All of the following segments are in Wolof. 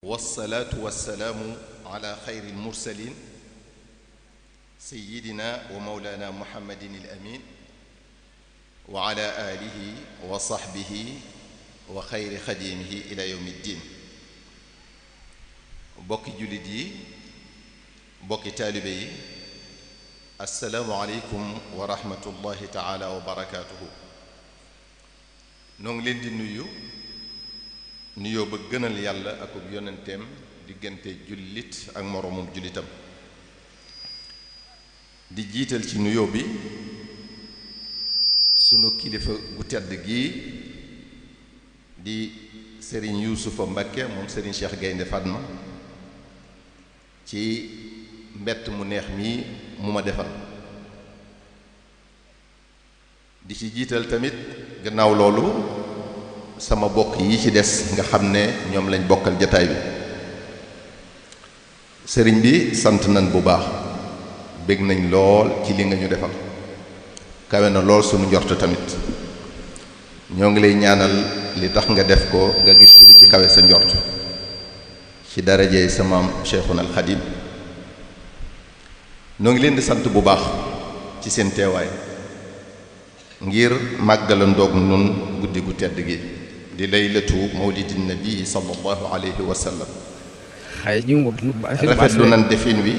wasalaatu wasalaamu ala xayri almursalin sayidina wa mawlana muhammadin al amin wa ala alihi wa sahbihi wa xayri xadimihi ila yawmi ddin. bokki jullit yi, bokki taalibe yi, assalaamu aleykum wa rahmatullahi taala wa barakaatuhu. noo ngi leen di nuyoo ba gënal yàlla ak yonenteem diggante jullit ak moroomum jullitam, di jiital ci nuyoo bi sunu kilifa gu tedd gii di Serigne Yuusufa Mbakke moom Serigne Cheikh Gaynde Fatma ci mbett mu neex mii mu ma defal. di ci jiital tamit gannaaw loolu sama bokk yi ci des nga xam ne ñoom lañ bokkal jataay bi. sëriñ bi sant nañ bu baax, bég nañ lool ci li nga ñu defal, kawe na lool sunu njort tamit. ñoo ngi lay ñaanal li tax nga def ko nga gis ci li ci kawe sa njort ci darajey sa maam Cheikhuna al Xadim. ñoo ngi leen di sant bu baax ci seen teewaay ngir màggalandoog nun guddi gu tedd gi di laylatu mawlidin nabi sallallahu alayhi wa sallam. rafetlu nañ defin wi,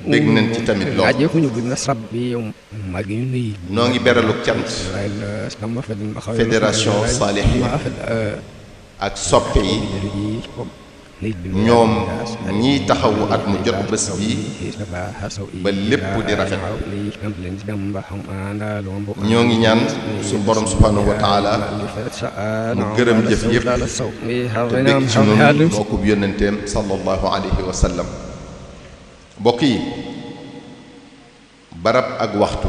dégg nañ ci tamit lool. noo ngi beraluk cant fédération Salihine ak soppe yi, ñoom ñiy taxawu at mu jot bés bi ba lépp di rafet. ñoo ngi ñaan su borom subhanahu wa taala mu gërëm jëf yëpp te dégg ci noonu bokkub yónnenteem sallallahu alayhi wa sallam. mbokk yi, barab ak waxtu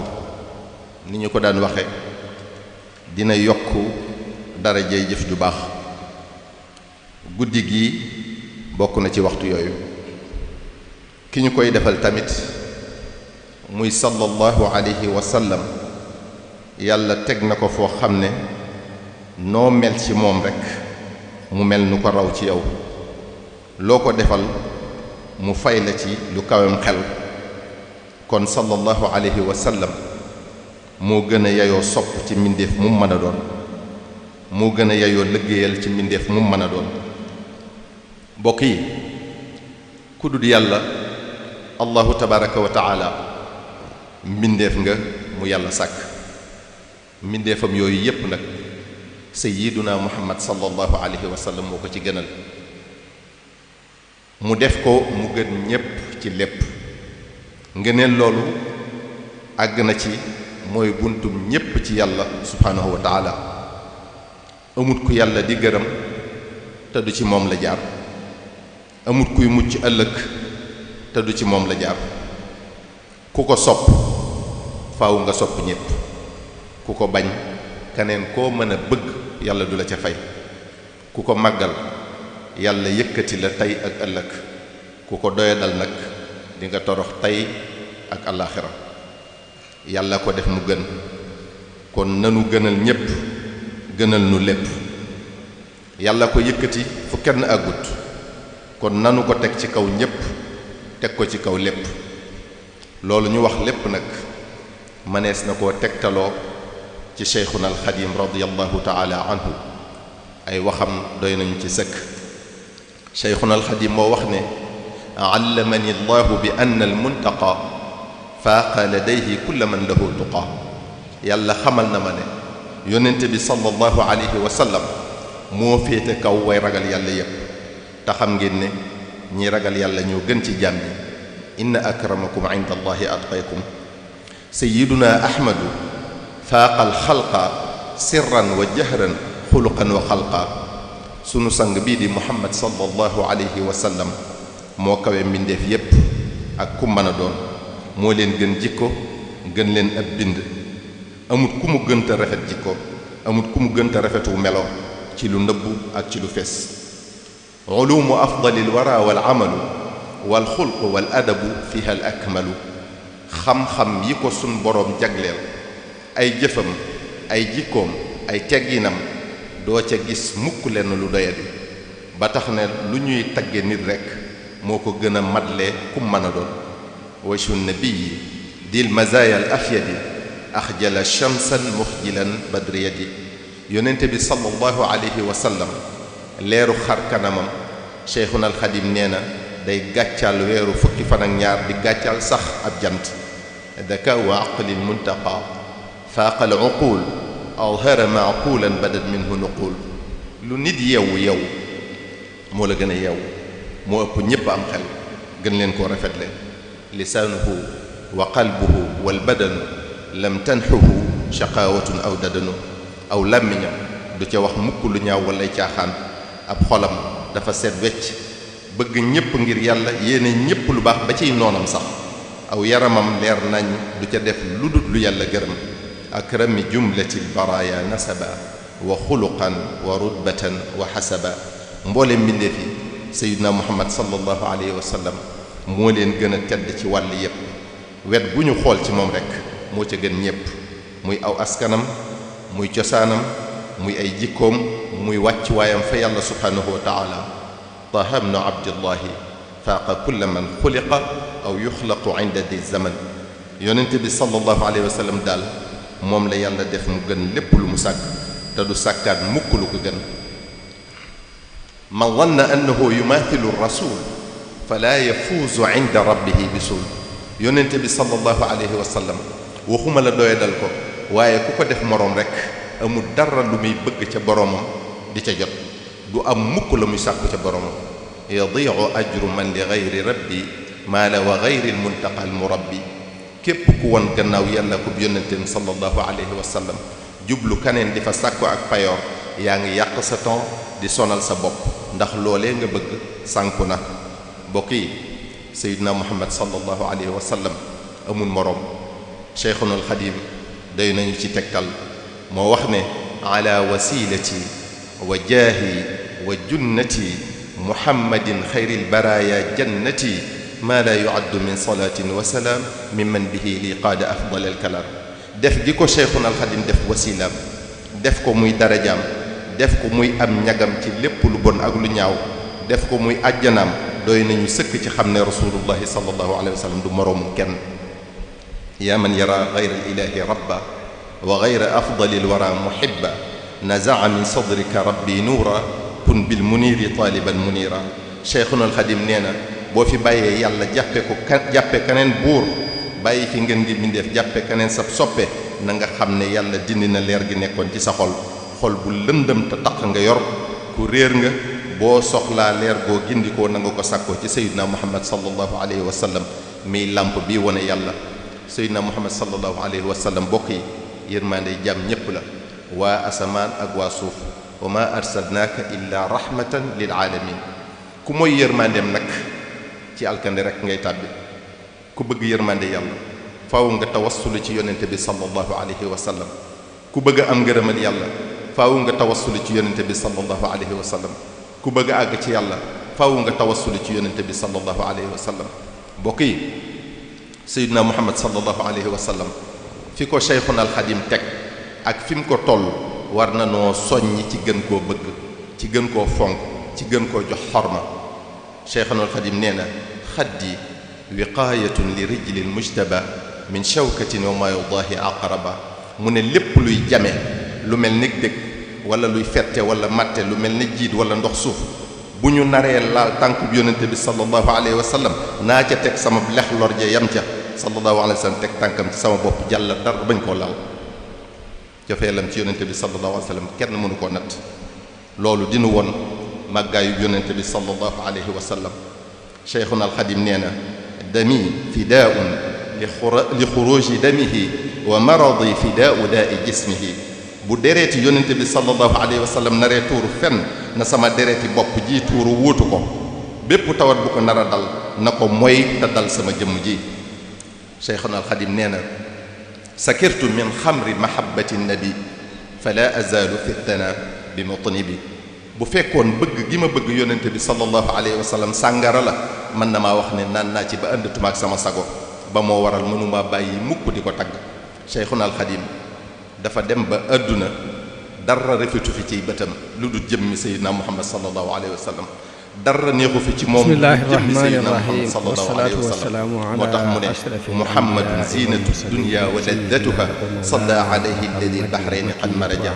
ni ñu ko daan waxe dina yokk darajay jëf ju baax. guddi gi bokk na ci waxtu yooyu. ki ñu koy defal tamit muy sallallahu alayhi wa sallam, yàlla teg na ko foo xam ne noo mel ci moom rekk mu mel nu ko raw ci yow. loo ko defal mu fay la ci lu kawem xel. kon sallallahu alayhi wa sallam moo gën a yayoo sopp ci mbindeef mu mën a doon, moo gën a yayoo liggéeyal ci mbindeef mu mën a doon. mbokk yi, ku dul yàlla allahu tabaraka wa taala mbindeef nga mu yàlla sàkk. mbindeefam yooyu yépp nag sayyiduna muhammad sallallahu alayhi wa sallam moo ko ci gënal. mu def ko mu gën ñépp ci lépp. ngëneel loolu àgg na ci mooy buntum ñépp ci yàlla subhanahu wa taala. amut ku yàlla di gërëm te du ci moom la jaar. amut kuy mucc ëllëg te du ci moom la jaar. ku ko sopp faaw nga sopp ñépp. ku ko bañ keneen koo mën a bëgg yàlla du la ca fay. ku ko màggal yàlla yëkkati la tey ak ëllëg. ku ko doyadal nag di nga torox tey ak àllaaxira. yàlla ko def mu gën, kon nanu gënal ñépp, gënal nu lépp. yàlla ko yëkkati fu kenn àggut, kon nanu ko teg ci kaw ñépp, teg ko ci kaw lépp. loolu ñu wax lépp nag mënees na koo tegtaloo ci Cheikhuna al Xadim radiyallahu taala anhu. ay waxam doy nañu ci sëkk. Cheikhuna al Xadim moo wax ne allamani llahu bi anna al muntaqa faaqa ladayhi kulla man lahu tuqa. yàlla xamal na ma ne yonente bi sallallahu alayhi wa sallam moo féete kaw way ragal yàlla yépp. te xam ngeen ne ñi ragal yàlla ñoo gën ci jaam ñi. inna akramakum inda allahi atqaykum. sayyiduna ahmadu faaqa al xalqa sirran wa jahran xuluqan wa xalqa. sunu sang bii di muhammad sallallahu alayhi wa sallam moo kawe mbindeef yépp ak ku mën a doon. moo leen gën jikko, gën leen ab bind. amut ku mu gënta rafet jikko, amut ku mu gënta rafetu melo ci lu nëbbu ak ci lu fes. ulumu afdalil wara wal amalu wal xulqu wal adabu fiha al akmalu. xam-xam yi ko sun boroom jagleel, ay jëfam, ay jikkoom, ay tegginam doo ca gis mukk lenn lu doyadi. ba tax ne lu ñuy tagge nit rek moo ko gën a matlee kum mën a doon wajhu nabii dil mazaya al afyadi axjala shamsan muxjilan badriyadi yonente bi sallallahu alayhi wa sallam leeru xar kanamam cheikhuna alxadim nee na day gàccal weeru fukki fan ak ñaar di gàccal sax ab jant daka wa aqlin muntaqa faaqa al uqul awhara maqulan badat minhu nuqul lu nit yeewu yeewu moo la gën a yeewu moo ëpp ñépp am xel gën leen koo rafetle lisaanuhu wa qalbuhu wal badanu lam tanxuhu shaqawatun aw dadanu aw làmmiñam du ca wax mukk lu ñaaw walay caaxaan ab xolam dafa seet wecc bëgg ñépp ngir yàlla yéene ñépp lu baax ba ciy noonam sax aw yaramam leer nañ du ca def lu dut lu yàlla gërëm akrami jumlatil baraya nasaba wa xuluqan wa rutbatan wa xasaba mboole mbindeef yi sayidna muhammad sallallahu alayhi wa sallam moo leen gën a tedd ci wàll yépp wet gu ñu xool ci moom rek moo ca gën ñépp muy aw askanam muy cosaanam muy ay jikkoom muy wàcc waayam fa yàlla subhanahu wa taala taha ibnu abdillahi faaqa kulla man xuliqa aw yuxlaqu inda di zaman yonente bi sallallahu alayhi wa sallam daal moom la yàlla def mu gën lépp lu mu sàkk te du sàkkaat mukk lu ko gën man wanna annahu yumathilu rasul fala yafuuzu inda rabbihi bisul yonente bi sallallahu alayhi wa sallam waxuma la doye dal ko waaye ku ko def moroom rek amul dara lu muy bëgg ca boroomam di ca jot du am mukk la muy sàkku ca boroomam yadiu ajru man li gayri rabbi maala wa gayri almuntaqa almurabbi képp ku won gannaaw yàlla ko yonenteem sallallahu alayhi wa sallam jublu kaneen di fa sàkku ak payoor yaa ngi yàq sa temps di sonal sa bopp ndax loolee nga bëgg sànku na mbokk yi sayidna muhammad sallallahu alayhi wa sallam amul moroom cheikhuna alxadim day nañu ci tegtal moo wax ne ala wasilati wa jaahi wa junnati muhammadin xayril baraya jannati ma la yuaddu min salatin wa salaam mimman bihi li qaada afdal alkalaam def gi ko cheikhuna alxadim def wasilaam def ko muy darajaam def ko muy am ñagam ci lépp lu bon ak lu ñaaw def ko muy àjjanaam doy nañu sëkk ci xam ne rasulullahi sallallahu alayhi wa sallam du moroomu kenn yaa man yara gayra alilahi rabba wa gayra afdali alwara muhibba nazaa min sadrika rabbi nuura kun bil muniri taaliban munira cheikhuna alxadim nee na boo fi bàyyee yàlla jàppe kaneen buur bàyyi fi ngeen ngi bindeef jàppe kaneen sab soppe na nga xam ne yàlla dindi na leer gi nekkoon ci sa xol xol bu lëndëm te taq nga yor ku réer nga boo soxlaa leer goo gindikoo na nga ko sàkkoo ci sayyidina muhammad sallallahu alayhi wa sallam miy làmp bi wane yàlla sayyidina muhammad sallallahu alayhi wa sallam bokk yi yërmaande jàmm ñépp la waa asamaan ak waa suuf wa ma arsalnaaka illa rahmatan lil alamin ku mooy yërmaandeem nag ci alkande rek ngay tàbbi ku bëgg yërmande yàlla faaw nga tawassulu ci yonente bi sallallahu alayhi wa sallam ku bëgg am ngërëmal yàlla faaw nga tawassulu ci yonente bi sallallahu alayhi wa sallam ku bëgg a àgg ci yàlla faaw nga tawassulu ci yonente bi sallallahu alayhi wa sallam mbokk yi sayyidina muhammad sallallahu alayhi wa sallam fi ko cheikhuna alxadim teg ak fi mu ko toll war na noo soññi ci gën koo bëgg ci gën koo fonk ci gën koo jox xorma cheikhuna alxadim nee na xaddi wiqaayatun li rijlil mujtaba min shawkatin wa ma yudaahi aqraba mu ne lépp luy jame lu mel ni dëkk wala luy fette wala matte lu mel ni jiit wala ndox suuf bu ñu naree laal tànkub yonente bi sallallahu alayhi wa sallam naa ca teg sama lex lor ja yam ca sallallahu alayhi wa sallam teg tànkam ci sama bopp jàll dara bañ koo laal cofeelam ci yonente bi sallallahu alayhi wa sallam kenn mënu koo natt loolu dinu woon màggaayu yonente bi sallallahu alayhi wa sallam cheikhuna alxadim nee na dami fidaun li xuruji damihi wa maradi fidaau daai jismihi bu dereeti yonente bi sallallahu alayhi wa sallam naree tuuru fenn na sama dereeti bopp ji tuuru wuutu ko bépp tawat bu ko nar a dal na ko moy te dal sama jëmm ji cheikhuna alxadim nee na sakirtu min xamri mahabbati nabi fala azalu fi tana bi mutnibi bu fekkoon bëgg gi ma bëgg yonente bi sallallahu alayhi wa sallam sàngara la mën na maa wax ne naan naa ci ba àndatuma ak sama sago ba moo waral mënuma bàyyi mukk di ko tagg cheikhuna alxadim dafa dem ba àdduna dara rafetu fi ci bëtam lu du jëmmi sayyidina Muhammad sallallahu alayhi wa sallam dara neexu fi ci moom bismillahi jëmmi rahmani sayyidina Muhammad rahim sallallahu alayhi wa sallam moo tax mu ne muhammadun zinatu dunya wa laddatuha salla alayhi alladi albahrayni qad maraja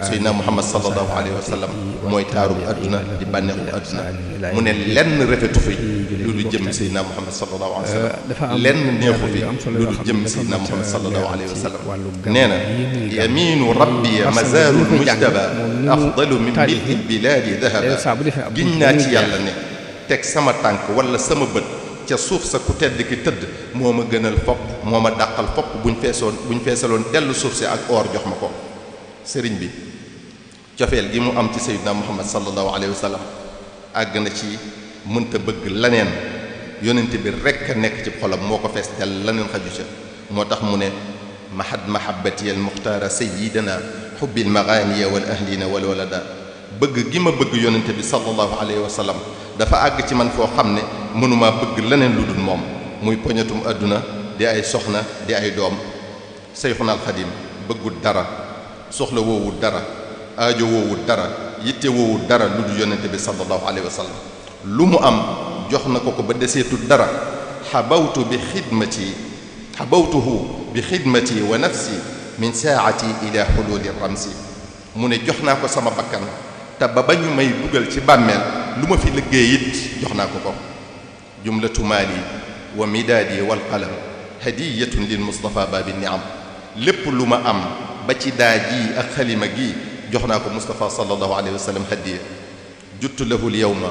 sayyidina Muhammad sallallahu alayhi wa sallam mooy taarub adduna di bànneexu adduna mu ne lenn rafetu fi lu du jëmmi sayyidina Muhammad sallallahu alayhi wa sallam lenn neexu fi lu du jëmmi sayyidina Muhammad sallallahu alayhi wa sallam nee na yaminu rabbi mazaaru mujtaba afdalu min milki lbilaadi dahaba giñ naa ci yàlla ne teg sama tànk wala sama bët ca suuf sa ku tedd ki tëdd moo ma gënal fopp moo ma dàqal fopp buñ feesaloon dellu suuf si ak or jox ma ko sëriñ bi cofeel gi mu am ci sayyidina Muhammad sallallahu alayhi wa sallam àgg na ci mënta bëgg laneen yonent bi rekk a nekk ci xolam moo ko fees del laneen xaju ca moo tax mu ne mahad mahabbati al muxtaara sayyidina xubbil maganiya wal ahlina wal walada bëgg gi ma bëgg yonent bi sallallahu alayhi wa sallam dafa àgg ci man foo xam ne mënumaa bëgg leneen lu dul moom muy poñatum àdduna di ay soxna di ay doom Seyxuna al Xadim bëggul dara soxla woowul dara aajo woowul dara yitte woowul dara lu dul yonent bi sallallahu alayhi wa sallam lu mu am jox na ko ko ba deseetul dara xabawtuhu bi xidmati wa nafsi min saati ila xululi ramsi mu ne jox naa ko sama bakkan te ba ñu may dugal ci bàmmeel lu ma fi liggéey it jox naa ko ko jumlatu maali wa midaadi wal qalam hadiyatun lil Mustafa baabi niam lépp lu ma am ba ci daa ji ak xalima gi jox naa ko Mustafa sallallahu alayhi wa sallam hadiya juttu lahu al yawma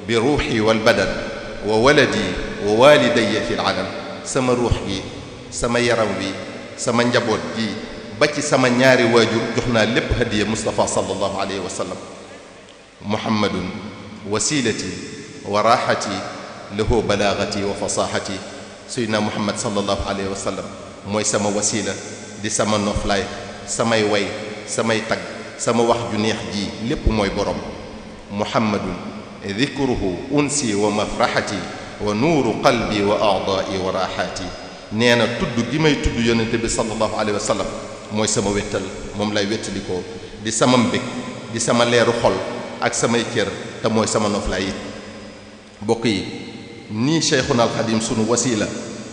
bi ruuxi wal badan wa waladi wa walidayya fi al alam sama ruux gi sama yaram wi sama njaboot gi ba ci sama ñaari waajur jox naa lépp hadiya Mustafa sallallahu alayhi wa sallam muhammadun wasilati wa raxati lahu balaagati wa fasaxati sayyidina Muhammad sallallahu alayhi wa sallam mooy sama wasila di sama noflaay samay way samay tagg sama wax ju neex ji lépp mooy borom muhammadun dikruhu unsi wa mafraxati wa nuuru qalbi wa aadaai wa raxaati nee na tudd gi may tudd yonente bi sallallahu alayhi wa sallam mooy sama wettal moom lay wettalikoo di sama mbég di sama leeru xol ak samay cër te mooy sama noflaay it bokk yi nii Cheikhuna al Xadim sunu wasila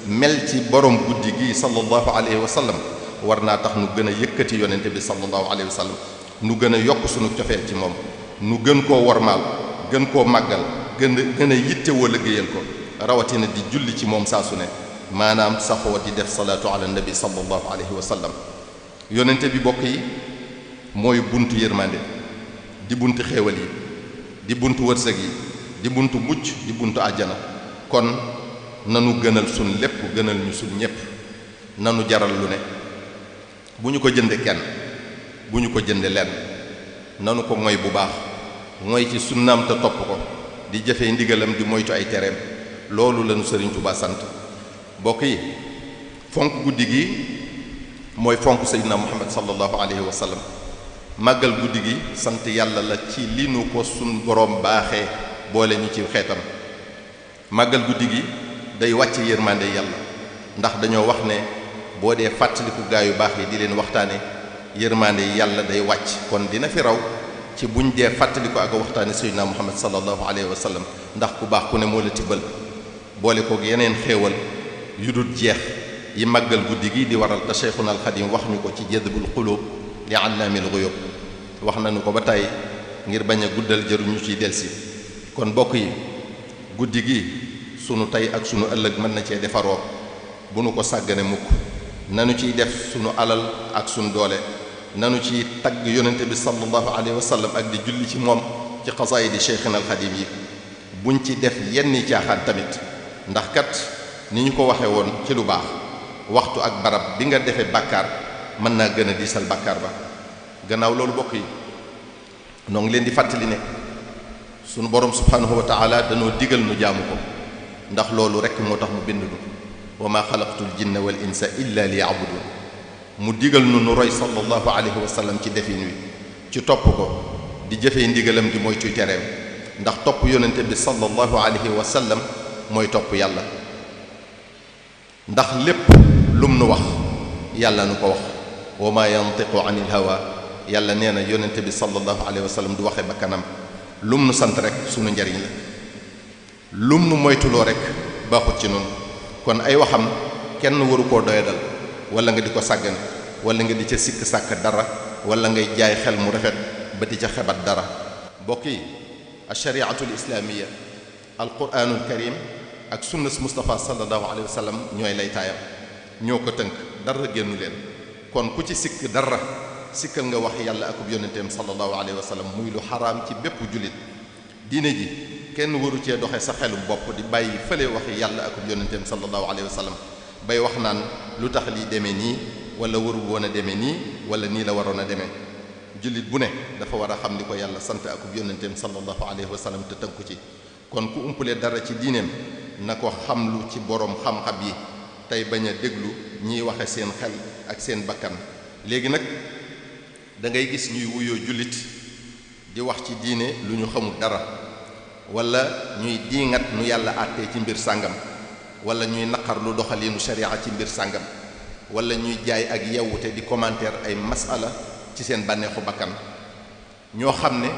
mel ci borom guddi gi sallallahu alayhi wa sallam war naa tax nu gën a yëkkati yonente bi sallallahu alayhi wa sallam nu gën a yokk sunu cofeel ci moom nu gën koo wormaal gën koo màggal gën a yittewoo liggéeyal ko rawatina di julli ci moom saa su ne maanaam saxoo di def salaatu ala nabi sallallahu alayhi wa sallam yonente bi bokk yi mooy buntu yërmande di buntu xéewal yi di buntu wërsëg yi di buntu mucc di buntu àjjana kon nanu gënal sun lépp gënal ñu sun ñépp nanu jaral lu ne bu ñu ko jënde kenn bu ñu ko jënde lenn nanu ko moy bu baax mooy ci sunnaam te topp ko di jëfee ndigalam di moytu ay tereem loolu lañu Sëriñ Tuubaa sant bokk yi fonk guddi gi mooy fonk Seydina Muhammad sallallahu alayhi wa sallam màggal guddi gi sant yàlla la ci li nu ko sun boroom baaxee boole ñu ci xeetam màggal guddi gi day wàcce yërmande yàlla ndax dañoo wax ne boo dee fàttaliku gaa yu baax yi di leen waxtaane yërmande yàlla day wàcc kon dina fi raw ci buñ dee fàttaliku ak waxtaane Seydina Muhammad sallallahu alayhi wa sallam ndax ku baax ku ne moo la tibbal boole koog yeneen xéewal yu dul jeex yi màggal guddi gi di waral te Cheikhuna al Xadim wax ñu ko ci jadbul qulub li allaamil ghuyub wax nañu ko ba tey ngir bañ a guddal jëruñu ciy delsi kon bokk yi guddi gi sunu tey ak sunu ëllëg mën na cee defaroo bu nu ko sàggane mukk nanu ciy def sunu alal ak sunu doole nanu ci tagg yonente bi sallallahu alayhi wa sallam ak di julli ci moom ci xasaayidi Cheikhuna al Xadim yi buñ ci def yenn caaxaan tamit ndax kat ni ñu ko waxee woon ci lu baax waxtu ak barab bi nga defee bàkkaar mën naa gën a diisal bàkkaar ba gannaaw loolu bokk yi noo ngi leen di fàttali ne sunu borom subhanahu wa taala danoo digal nu jaamu ko ndax loolu rekk moo tax mu bind nu wa ma xalaqtul jinna wal insa illa li ya'budun mu digal nu roy sallallahu alayhi wa sallam ci defin wi ci topp ko di jëfee ndigalam di moytu tereem ndax topp yonente bi sallallahu alayhi wa sallam mooy topp yàlla ndax lépp lum nu wax yàlla nu ko wax wa ma yantiqu anil hawa yàlla nee na yonente bi sallallahu alayhi wa sallam du waxe ba kanam lum nu sant rek sunu njariñ la lum nu moytuloo rek baaxut ci noonu kon ay waxam kenn waru koo doyadal wala nga di ko sàggan wala nga di ca sikk sàkk dara wala ngay jaay xel mu rafet ba di ca xebat dara mbokk yi ashariatul islaamiya alquranul karim ak sunnas Mustafa sallallahu alayhi wa sallam ñooy lay taayam ñoo ko tënk dara génnu leen kon ku ci sikk dara sikkal nga wax yàlla akub yonenteem sallallahu alayhi wa sallam muy lu xaraam ci bépp jullit diine ji kenn waru cee doxe sa xelu bopp di bàyyi fële waxi yàlla akub yonenteem sallallahu alayhi wa sallam bay wax naan lu tax lii demee nii wala waru woon a demee nii wala nii la waroon a demee jullit bu ne dafa war a xam ni ko yàlla sant akub yonenteem sallallahu alayhi wa sallam te tënku ci kon ku umpule dara ci diineem na ko xamlu ci boroom xam-xam yi tey bañ a déglu ñiy waxe seen xel ak seen bakkan léegi nag da ngay gis ñuy wuyoo jullit di wax ci diine lu ñu xamul dara wala ñuy diingat nu yàlla àttee ci mbir sàngam wala ñuy naqar lu doxaliinu sharia ci mbir sàngam wala ñuy jaay ak yewwute di commentaire ay masala ci seen bànneexu bakkan ñoo xam ne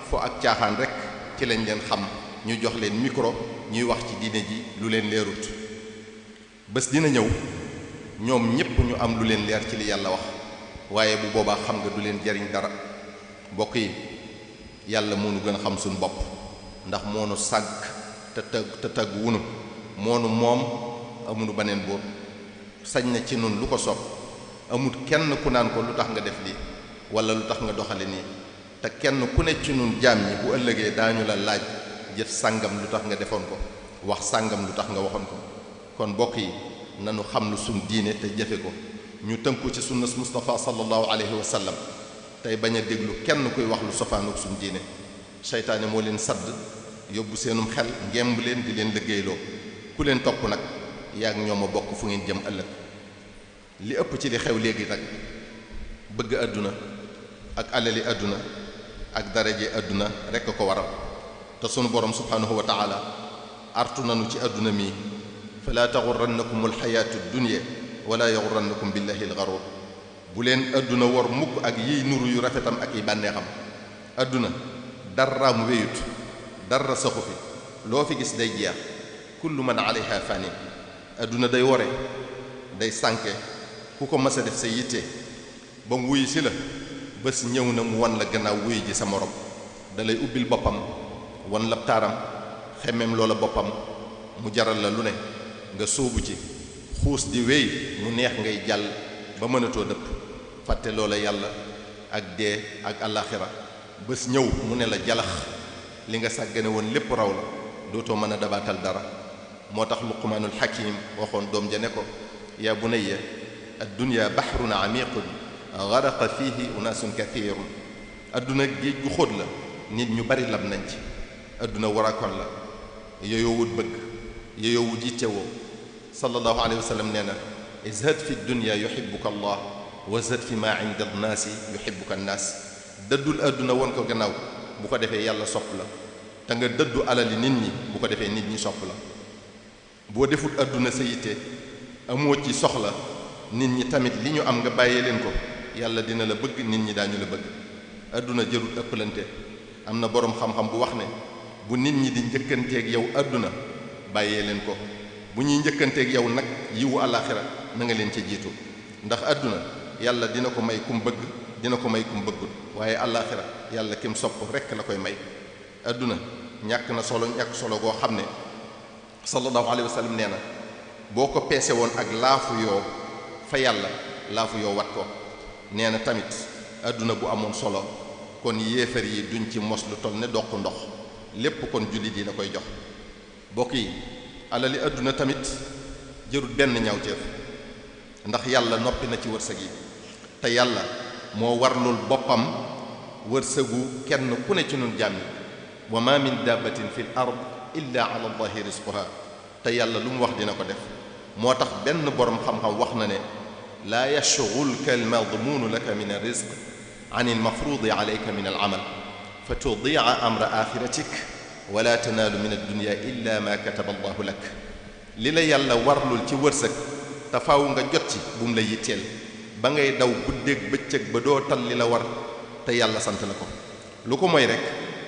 fo ak caaxaan rek ci lañ leen xam ñu jox leen micro ñuy wax ci diine ji lu leen leerut bés dina ñëw ñoom ñépp ñu am lu leen leer ci li yàlla wax waaye bu boobaa xam nga du leen jariñ dara mbokk yi yàlla moo nu gën a xam suñu bopp ndax moo nu sàgg te tagg wunu moo nu moom amunu baneen boot sañ na ci nun lu ko soob amut kenn ku naan ko lu tax nga def lii wala lu tax nga doxale nii te kenn ku ne ci nun jaam ñi bu ëllëgee daañu la laaj jëf sàngam lu tax nga defoon ko wax sàngam lu tax nga waxoon ko kon mbokk yi nanu xam lu suñ diine te jëfe ko ñu tënku ci sunnas Mustafa sallallahu alayhi wa sallam tey bañ a déglu kenn kuy wax lu sofaanuk suñ diine seytaane moo leen sadd yóbbu seenum xel ngemb leen di leen liggéeyloo ku leen topp nag yaag ñoom a bokk fu ngeen jëm ëllëg li ëpp ci li xew léegi nag bëgg àdduna ak alali àdduna ak daraje àdduna rekk ko waral te sunu borom subhanahu wa taala artu nanu ci àdduna mi fala taxurrannakum alxayaatu dunya wala yaxurrannakum billahi alxaruur bu leen àdduna war mukk ak yiy nuru yu rafetam ak yi bànneexam àdduna daraam wéyut dara saxu fi loo fi gis day jeex kullu man alayha fanin àdduna day wore day sànke ku ko mës a def sa yitte ba mu wuyu si la bés ñëw na mu wan la gannaaw wuyu ji sa morom dalay ubbil boppam wan la taaram xemmeem loola boppam mu jaral la lu ne nga sóobu ci xuus di wéy mu neex ngay jàll ba mënatoo dëpp fàtte loola yàlla ak dee ak àllaaxira bés ñëw mu ne la jalax li nga sàggane woon lépp raw la dootoo mën a dabaatal dara moo tax luqmaanul hakim waxoon doom ja ne ko yaa bunayya addunya bahrun amiqun garaqa fihi unaasun kathirun adduna géej gu xóot la nit ñu bari lab nañ ci adduna warakon la yooyoowut bëgg yooyoowut yittewoo sallallahu alayhi wa sallam nee na izhad fi dunya yuhibbuka allah wa zhad fi ma inda annaasi yuhibbuka annaas dëddul adduna woon ko gannaaw bu ko defee yàlla sopp la te nga dëddu alali nit ñi bu ko defee nit ñi sopp la boo deful adduna sa yitte amoo ci soxla nit ñi tamit li ñu am nga bàyyee leen ko yàlla dina la bëgg nit ñi daañu la bëgg adduna jërul ëppalante am na boroom xam-xam bu wax ne bu nit ñi di njëkkanteeg yow adduna bàyyee leen ko bu ñuy njëkkanteeg yow nag yiwu àllaaxira na nga leen ca jiitu ndax adduna yàlla dina ko may kum bëgg dina ko may kum bëggul waaye àllaaxira yàlla kim sopp rekk la koy may adduna ñàkk na solo ñàkk solo goo xam ne sallallahu alayhi wa sallam nee na boo ko peese woon ak laafu yoo fa yàlla laafu yoo wat ko nee na tamit adduna bu amoon solo kon yéefar yi duñ ci mos lu toll ne doq ndox lépp kon jullit yi la koy jox bokk yi alali adduna tamit jërul benn ñaawteef ndax yàlla noppi na ci wërsëg yi te yàlla moo warlul boppam wërsëgu kenn ku ne ci nun jàmmi wa ma min dabbatin fil ard illa ala allahi rizquha te yàlla lu mu wax dina ko def moo tax benn boroom xam-xam wax na ne laa yashghulka almadmuunu laka min alrizq an almafruudi alayka min alamal fa tudia amra axiratik wala tanaalu min addunya illa ma kataba allahu lak li la yàlla warlul ci wërsëg te faaw nga jot ci bu mu la yitteel ba ngay daw guddeeg bëccëg ba doo tal li la war te yàlla sant la ko lu ko mooy rek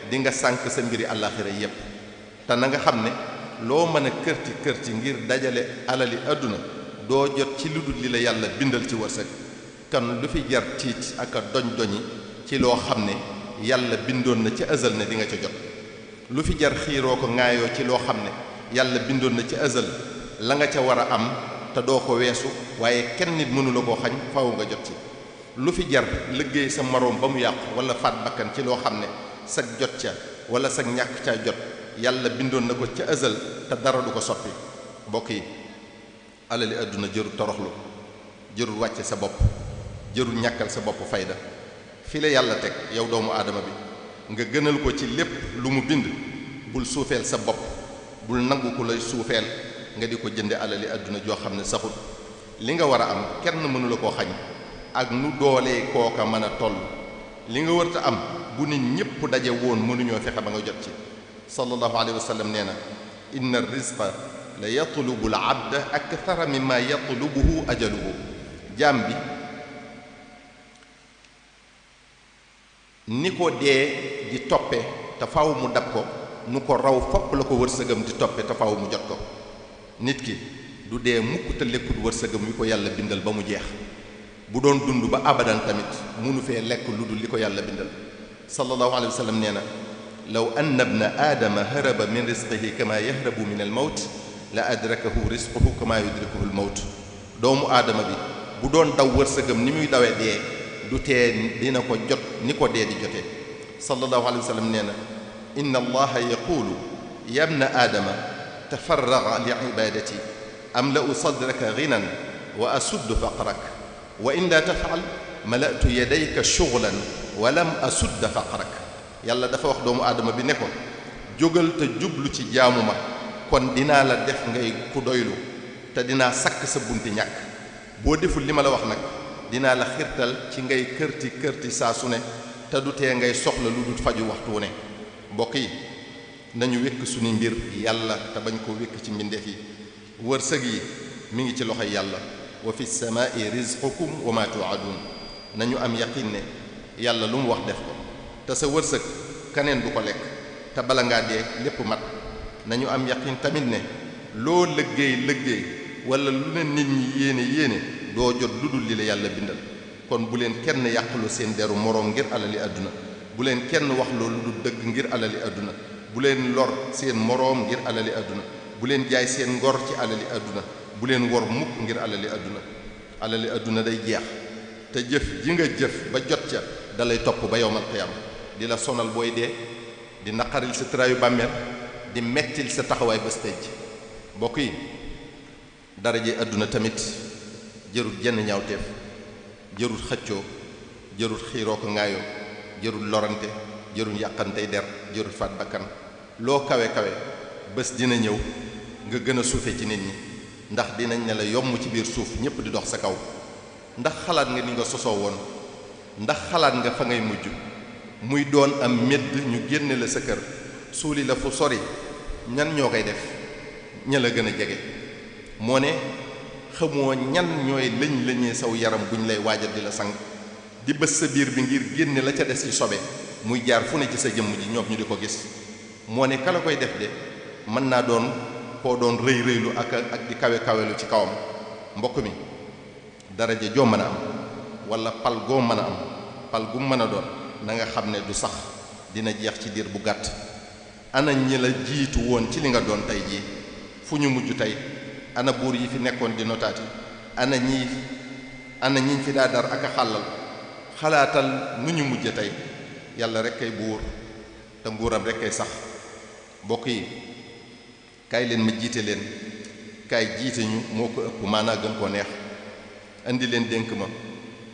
di nga sànk sa mbiri àllaaxira yépp te na nga xam ne loo mën a kërti ngir dajale alali àdduna doo jot ci lu dul li la yàlla bindal ci wërsëg kan lu fi jar tiit ak a doñi ci loo xam ne yàlla bindoon na ci azal ne di nga ca jot lu fi jar xiiroo ko ŋaayoo ci loo xam ne yàlla bindoon na ci azal la nga ca war a am te doo ko weesu waaye kenn nit mënu la koo xañ faaw nga jot ci lu fi jar liggéey sa moroom ba mu yàqu wala faat bakkan ci loo xam ne sag jot ca wala sag ñàkk caa jot yàlla bindoon na ko ca azal te dara du ko soppi mbokk yi alali àdduna jërul toroxlu jërul wàcce sa bopp jërul ñàkkal sa bopp fayda fi la yàlla teg yow doomu aadama bi nga gënal ko ci lépp lu mu bind bul suufeel sa bopp bul nangu ku lay suufeel nga di ko jënde alali àdduna joo xam ne saxul li nga war a am kenn mënu la koo xañ ak nu doolee kooka mën a toll li nga wërta am bu nit ñépp daje woon mënuñoo fexe ba nga jot ci sallallahu alayhi wa sallam nee na inna rizqa la yatlubu al abda akthara mimma yatlubuhu ajaluhu jaam bi ni ko dee di toppe te faaw mu dab ko nu ko raw fopp la ko wërsëgam di toppe te faaw mu jot ko nit ki du dee mukk te lekkut wërsëgam wi ko yàlla bindal ba mu jeex bu doon dund ba abadan tamit munu fee lekk lu dul li ko yàlla bindal sallallahu alayhi wa sallam nee na law anna ibna aadama haraba min rizqihi kama yahrabu min al mawt la adrakahu rizquhu kama yudrikuhu al mawt doomu aadama bi bu doon daw wërsëgam ni muy dawee dee du tee dina ko jot ni ko dee di jotee sallallahu alayhi wa sallam nee na inna allaha yaqulu ya ibna aadama tafarraga li ibadati amla'u sadraka ghinan wa asuddu faqrak wa in la taf'al mala'tu yadayka shughlan wa lam asudd faqrak yàlla dafa wax doomu aadama bi ne ko jógal te jublu ci jaamu ma kon dinaa la def ngay ku doylu te dinaa sakk sa bunti ñàkk boo deful li ma la wax nag dinaa la xirtal ci ngay kërti saa su ne te du tee ngay soxla lu dul faju waxtu wu ne mbokk yi nañu wékk suñu mbir yàlla te bañ ko wékk ci mbindeef yi wërsëg yi mi ngi ci loxoy yàlla wa fi samaa'i rizqukum wa ma tu'adun nañu am yaqin ne yàlla lu mu wax def ko te sa wërsëg kaneen du ko lekk te bala ngaa dee lépp mat nañu am yaqin tamit ne loo liggéey wala lu ne nit ñi yéene doo jot lu dul li la yàlla bindal kon bu leen kenn yàqulu seen deru moroom ngir alali àdduna bu leen kenn wax loolu du dëgg ngir alali àdduna bu leen lor seen moroom ngir alali àdduna bu leen jaay seen ngor ci alali àdduna bu leen wor mukk ngir alali àdduna day jeex te jëf ji nga jëf ba jot ca dalay topp ba yowmal qiyaama di la sonal booy dee di naqaril sa traayu bàmmeel di mettil sa taxawaay bés tey ji mbokk yi daraje àdduna tamit jërul jenn ñaawteef jërul xëccoo jërul xiiroo ko ŋaayoo jërul lorante jërul yàqantey der jërul faat bakkan loo kawe bés dina ñëw nga gën a suufe ci nit ñi ndax dinañ ne la yomb ci biir suuf ñépp di dox sa kaw ndax xalaat nga ni nga sosoo woon ndax xalaat nga fa ngay mujj muy doon am medd ñu génne la sa kër suuli la fu sori ñan ñoo koy def ña la gën a jege moo ne xamoo ñan ñooy lañee saw yaram buñ lay waajal di la sang di bës sa biir bi ngir génne la ca des ci sobe muy jaar fu ne ci sa jëmm ji ñoom ñu di ko gis moo ne ka la koy def de mën naa doon koo doon rëylu ak di kawelu ci kawam mbokk mi daraja joo mën a am wala pal goo mën a am pal gu mën a doon na nga xam ne du sax dina jeex ci diir bu gàtt ana ñi la jiitu woon ci li nga doon tey jii fu ñu mujj tey ana buur yi fi nekkoon di notaati ana ñiñ fi daa dar ak a xàllal xalaatal nu ñu mujj tey yàlla rek kay buur te nguuram rek kay sax mbokk yi kaay leen ma jiite leen kaay jiite ñu moo ko ëpp maanaa gën koo neex indi leen dénk ma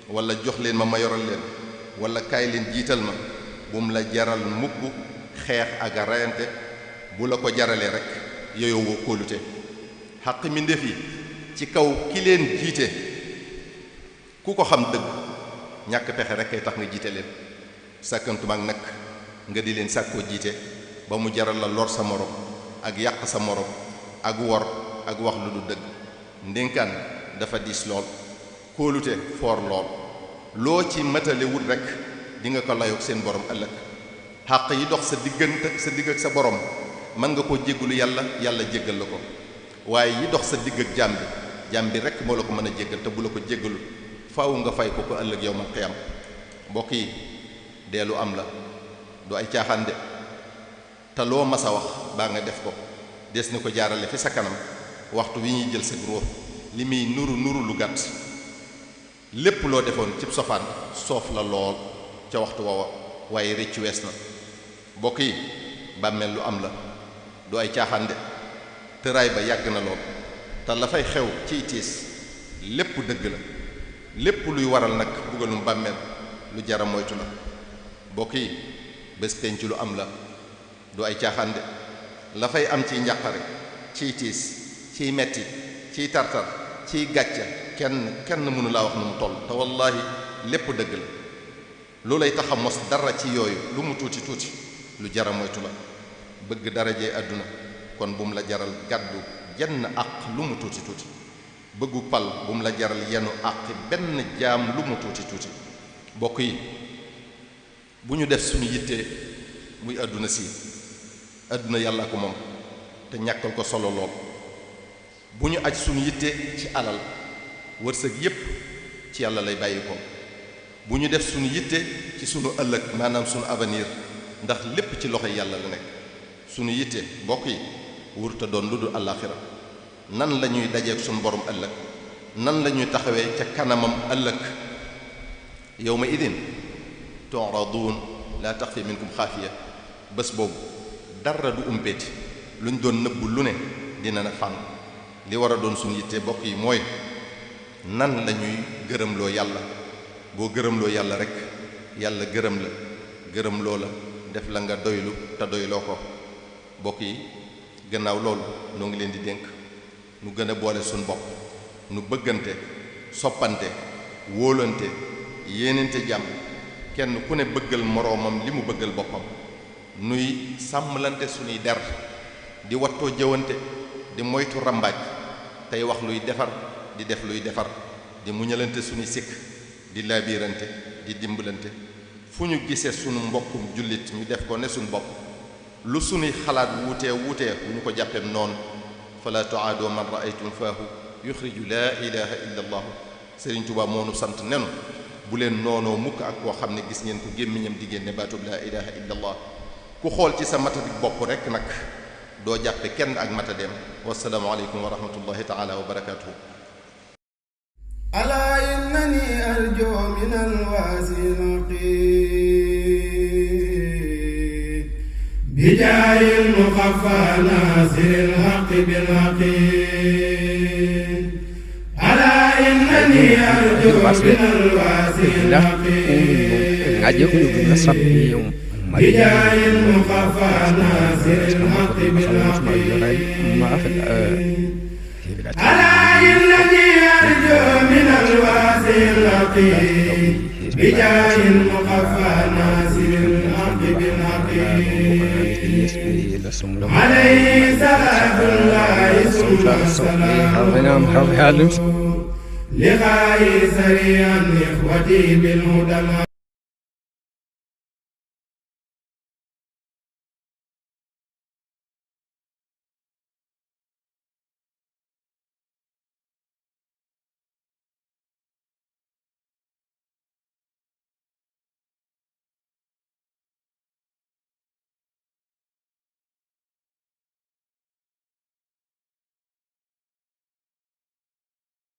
wala jox leen ma yoral leen wala kaay leen jiital ma bu mu la jaral mukk xeex ak a reyante bu la ko jaralee rek yooyu woo kóolute xaq mi ndef yi ci kaw ki leen jiite ku ko xam dëgg ñàkk pexe rek kay tax nga jiite leen sàkkantumaak nag nga di leen sàkkoo jiite ba mu jaral la lor sa morom ak yàq sa morom ak wor ak wax lu du dëgg ndénkaan dafa diis lool kóolute foor lool loo ci matale wut rek di nga ko layoog seen borom ëllëg xàq yi dox sa diggante sa digg ak sa borom mën nga koo jéggalu yàlla jéggal la ko waaye yi dox sa digg ak jaam bi rek moo la ko mën a jéggal te bu la ko jéggalu faaw nga fay ko ëllëg yawmal qiyaam mbokk yi deelu am la du ay caaxaan de te loo mas a wax baa nga def ko des na ko jaarale fi sa kanam waxtu wi ñuy jël sa ruux li muy nuru lu gàtt lépp loo defoon cib sofaan soof la lool ca waxtu woowa waaye rëcc wees na mbokk yi bàmmeel lu am la du ay caaxaan de tëraay ba yàgg na lool te la fay xew ciy tiis lépp dëgg la lépp luy waral nag bugalum bàmmeel lu jara moytu la mbokk yi bés penc lu am la du ay caaxaan de la fay am ciy njàqare ciy tiis ciy metti ciy tartar ciy gàcca kenn mënu laa wax nu mu toll te wallaahi lépp dëgg la lu lay tax a mos dara ci yooyu lu mu tuuti lu jara moytu la bëgg darajee àdduna kon bu mu la jaral gàddu jenn àq lu mu tuuti bëggu pal bu mu la jaral yenu àq benn jaam lu mu tuuti bokk yi bu ñu def suñu yittee muy àdduna si àdduna yàlla ko moom te ñàkkal ko solo lool bu ñu aj suñu yitte ci alal wërsëg yépp ci yàlla lay bàyyi ko bu ñu def suñu yitte ci suñu ëllëg maanaam suñu avenir ndax lépp ci loxo yàlla la nekk suñu yitte mbokk yi wurta doon lu dul àllaaxira nan la ñuy dajeek suñu borom ëllëg nan la ñuy taxawee ca kanamam ëllëg yawma idin tu'radun la taxfi minkum xaafiya bés boobu dara du umpeeti luñ doon nëbbu lu ne dina na fànn li war a doon suñu yitte bokk yi mooy nan la ñuy gërëmloo yàlla boo gërëmloo yàlla rek yàlla gërëmloo la def la nga doylu te doyloo ko bokk yi gannaaw loolu noo ngi leen di dénk nu gën a boole suñu bopp nu bëggante soppante wóolante yéenante jàmm kenn ku ne bëggal moroomam li mu bëggal boppam nuy sàmmlante suñuy der di wattoo jëwante di moytu rambaaj tey wax luy defar di def luy defar di muñalante suñuy sikk di laabirante di dimbalante fu ñu gisee sunu mbokkum jullit ñu def ko ne suñu bopp lu suñuy xalaat wuutee bu ñu ko jàppeem noonu fala tuaadoo man raaytum faahu yuxriju laa ilaha illa allah Sëriñ Tuubaa moo nu sant nenu bu leen noonoo mukk ak koo xam ne gis ngeen ko gémmiñam di génne baatub laa ilaha illa allah ku xool ci sa matadik bopp rekk nag doo jàppe kenn ak matadeem wassalaamu aleykum wa rahmatullahi taala wa barakatuhu alaa innani arju min alwasilaqi bijaahi almuxaffa naasiri alhaqi bilhaqi alaa innani arju min alwasilaqi bijaahi almuxaffa naasiri alhaqi bilhaqi ألا إنني أرجو من الواسع بجاه المخفى ناصر الحق بالحق عليه صلاة الله ثم السلام لقائي سريعا إخوتي بالهدى